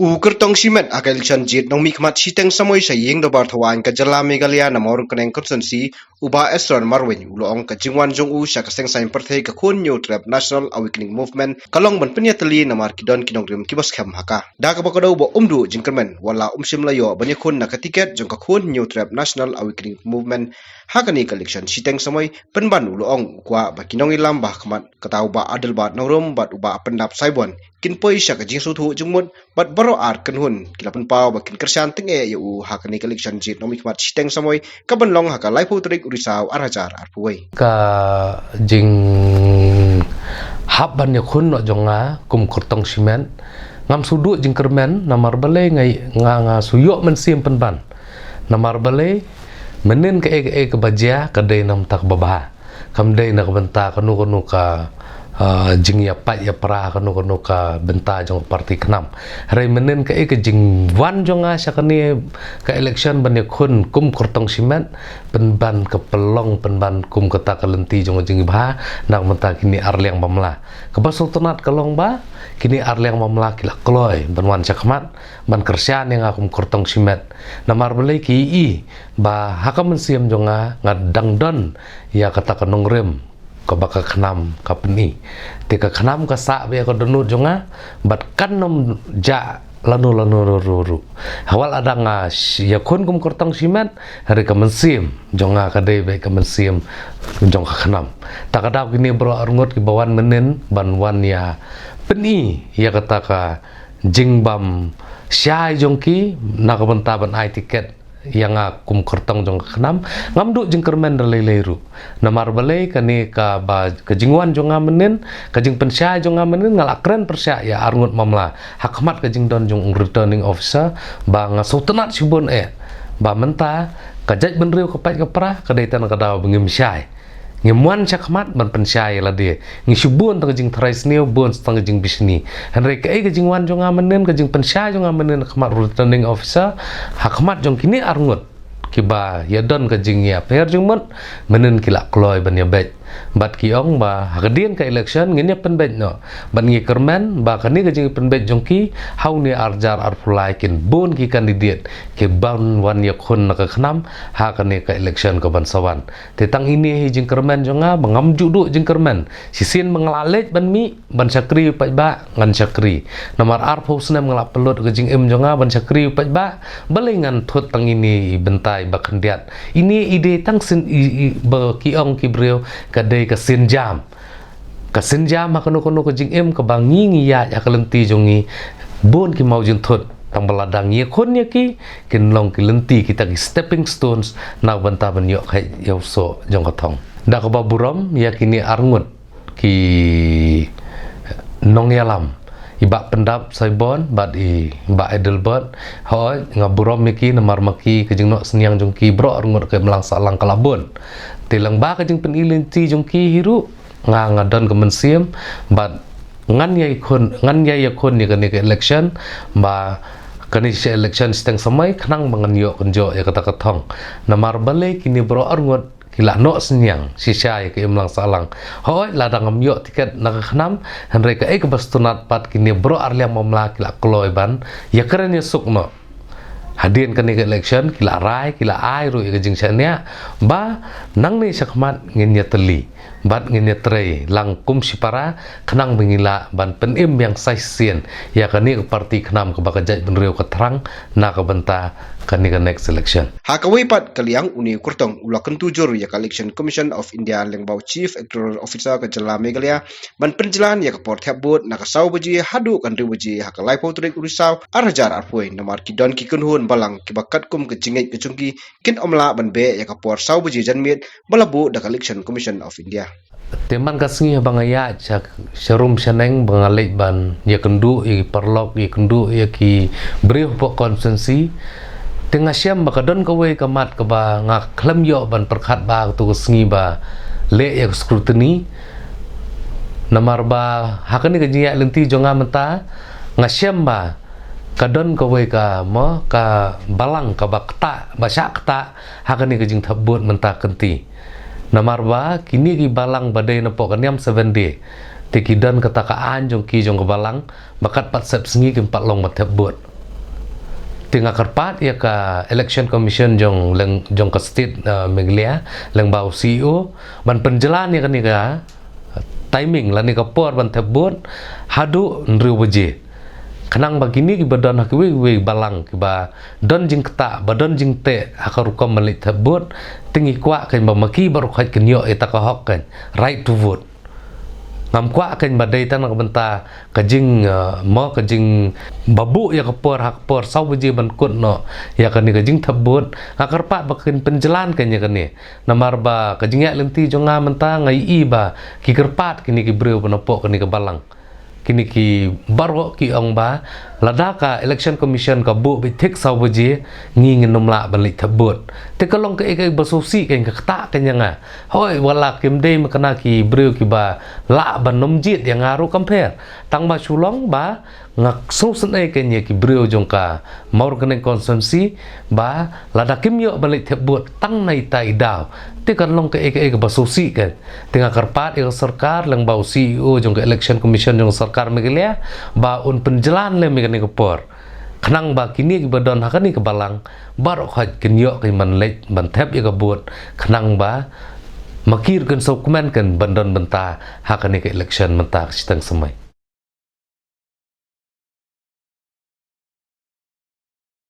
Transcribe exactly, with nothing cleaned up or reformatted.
U Kyrtong Shimet ha ka election jied nongmihkhmat shiteng samoi sha ïing dorbar thawaiñ ka jylla Meghalaya na Mawryngkneng constituency, u Bah Esron Marwein u la ong ka jingwan jong u sha ka seng saiñ pyrthei ka Khun Hynñiewtrep National Awakening Movement ka long ban pynïatylli namar ki don ki nongrim kiba skhem ha ka. Da kaba kdew ba um duh jingkyrmen wat la um shym la ïoh ban ïakhun na ka tiket jong ka Khun Hynñiewtrep National Awakening Movement ha kane ka election shiteng samoi, pynban u la ong u kwah ba ki nongïalam ba ha khmat kata u Bah Adelbert Nongrum bad u Bah Pyndap Saibon kin poi sha ka jingsngewthuh jingmut bad baroh ar kynhun ki la pynpaw ba kin kyrshan tyngeh ïa u ha kane ka election jied nongmihkhmat shiteng samoi ka ban long ha ka laiphew tarik u Risaw ar hajar arphew wei. Ka jinghap ban ïakhun noh jong nga kum Kyrtong Shimet, ngam shu duh jingkyrmen namar balei nga, nga, nga shu ïoh mynsiem pynban. Namar balei, mynnin kaei kaei kaba jia ka dei na ka bynta kaba bha. Kam dei na ka bynta kano kano ka, ah, jingïapait ïapra kano kano ka bynta jong ka party KHNAM. Hynrei mynnin kaei ka jingwan jong nga sha kane ka election ban ïakhun kum Kyrtong Shimet, pynban ka pynlong pynban kum kata ka lynti jong ka jingbha na ka bynta kine ar liang bamla. Kaba sngewtynnat ka long ba kine ar liang bamla ki la kloi ban wan sha khmat ban kyrshan ïa nga kum Kyrtong Shimet. Namar balei, ki ïohi ba ha ka mynsiem jong nga nga dang don ïa kata ka nongrim kaba ka KHNAM ka pyni. Te ka KHNAM ka sah beit ïa ka dohnud jong nga bad kan ym jah lano lano ruh ruh. Haba la dang nga sh-, ïakhun kum Kyrtong Shimet, hynrei ka mynsiem jong nga ka dei beit ka mynsiem jong ka KHNAM. Ta ka daw kine baroh arngut kiba wan mynnin ban wan ïa pyni ïa kata ka jingbym shai jong ki na ka bynta ban ai tiket ïa nga kum kyrtong jong ka KHNAM, ngam duh jingkyrmen da lei lei ruh. Namar balei, kane kaba ka jingwan jong nga mynnin, ka jingpynshai jong nga mynnin, nga la kren pyrshah ïa arngut mamla ha khmat ka jingdon jong u returning officer ba nga sngewtynnat shibun eh ba mynta ka jaitbynriew ka pait ka pra ka dei tang ka daw ba ngim shai. Ngim wan sha khmat ban pynshai ïa lade. Ngi shu bun tang ka jingtharai sniew, bun tang ka jingbishni. Hynrei kaei ka jingwan jong nga mynnin, ka jingpynshai jong nga mynnin ha khmat u returning officer, ha khmat jong kine arngut kiba ïadon ka jingïapher jingmut, mynnin ki la kloi ban ïabeit. Bad ki ong ba ha ka dien ka election ngin ïa pynbeit noh. Bad ngi kyrmen ba kane ka jingpynbeit jong ki ha une ar hajar arphew lai kin bun ki candidate kiban wan ïakhun na ka KHNAM ha kane ka election kaban sa wan. Te tang ine hi jingkyrmen jong nga ba ngam ju duh jingkyrmen. Shisien ba nga la leit ban mih ban shakri u paidbah, ngan shakri. Namar arphew snem nga la pynlut ka jingim jong nga ban shakri u paidbah. Balei ngan thut tang ine i bynta iba khyndiat? Ine i dei tang sien i, i, ba ki ong ki briew ka dei ka sienjam. Ka sienjam ha kano kano ka jingim kaba ngi ngi ïaid ha ka lynti jong ngi. Bun ki mawjynthut, tang ba lada ngi ïakhun ïa ki, kin long ki lynti, kita ki stepping stones na ka bynta ban ïoh kheit ïa u soh jong ka thong. Da kaba burom ïa kine arngut ki nongïalam, i Bah Pyndap Saibon bad i Bah Adelbert, hooid nga burom ïa ki namar ma ki ka jingnoh synñiang jong ki baroh arngut ka imlang sahlang ka la bun. Te lyngba ka jingpyni lynti jong ki hi ruh, nga, nga don ka mynsiem bad ngan ïakhun, ngan ïakhun ïa kane ka election ba kane ka election shiteng samoi khnang ba ngan ïoh kynjoh ïa kata ka thong. Namar balei, kine baroh arngut ki la noh synñiang shisha ïa ka imlang sahlang. Hooid, lada ngam ïoh tiket na ka KHNAM, hynrei kaei kaba sngewtynnat pat, kine baroh ar liang mamla ki la kloi ban ïakren ïasuk noh. Hadien kane ka election ki la rai, ki la ai ruh ïa ka jingshaniah ba nangne sha khmat ngin ïatylli bad ngin ïatrei lang kum shipara khnang ba ngin lah ban pynim biang sa shisien ïa kane ka party KHNAM kaba ka jaitbynriew ka thrang na ka bynta kane ka next election. Ha kawei pat ka liang, une u kyrtong u la kyntu jur ïa ka Election Commission of India lyngba u Chief Electoral Officer ka jylla Meghalaya ban pynjlan ïa ka por thep vote na ka saw baje haduh ka hynriew baje ha ka laiphew tarik u Risaw ar hajar arphew wei, namar ki don ki kynhun balang kiba katkum ka jingngeit ka jong ki kin ym lah ban beh ïa ka por saw baje janmiet ba la buh da ka Election Commission of India. Te man ka sngi haba nga ïaid sha, sha rum sha neng ba nga leit ban ïakynduh ïa ki paralok, ïakynduh ïa ki briew hapoh constituency, te nga shem ba ka don kawei ka mat kaba nga khlem ïoh ban pyrkhat ba ha kato ka sngi ba leh ïa ka scrutiny. Namar ba ha kane ka jingïaid lynti jong nga mynta, nga shem ba ka don kawei ka, mo, ka balang kaba ktah, ba shah ktah ha kane ka jingthep vote mynta kynti. Namar ba kine ki balang ba dei napoh ka niam Seven Day, te ki don kata ka aiñ jong ki jong ka balang ba katba sep sngi kim pat long ban thep vote. Te nga kyrpad ïa ka Election Commission jong leng, jong ka state, uh, Meghalaya, lyngba u C E O, ban pynjlan ïa kane ka timing lane ka por ban thep vote haduh hynriew baje. Khnang ba kine kiba don ha kiwei kiwei balang kiba don jingktah, ba don jingteh ha ka rukom ban leit thep vote, te ngi kwah kan ba ma ki baroh khoit kin ïoh ïa kata ka hok kan, right to vote. Ngam kwah kan ba dei tang na ka bynta ka jing, uh, mo ka jing ba buh ïa ka por ha ka por saw baje ban kut noh ïa kane ka jingthep vote. Nga kyrpad ba kin pynjlan kan ïa kane. Namar ba ka jingïaid lynti jong nga mynta nga ïohi ba ki kyrpad kine ki briew ba na poh kane ka balang. Kine ki baroh ki ong ba lada ka Election Commission ka buh beit thik saw baje, ngi ngin ym lah ban leit thep vote. Te ka long kaei kaei ba sngewsih kan, ka ktah kan ïa nga. Hooid, wat la kim dei ma kane ki briew kiba lah ban ym jied ïa nga ruh kam pher. Tang ba shu long ba nga sngewsynei kan ïa ki briew jong ka Mawryngkneng constituency ba lada kim ïoh ban leit thep vote tang na ita i daw, te kan long kaei kaei kaba sngewsih kan. Te nga kyrpad ïa ka sorkar lyngba u C E O jong ka Election Commission jong ka sorkar Meghalaya ba un pynjlan lem ïa kane ka por, khnang ba kine kiba don ha kane ka balang baroh khoit kin ïoh kan ban leit ban thep ïa ka vote, khnang ba ma ki ruh kin sngewkmen kan ban don bynta ha kane ka election mynta ka shiteng samoi.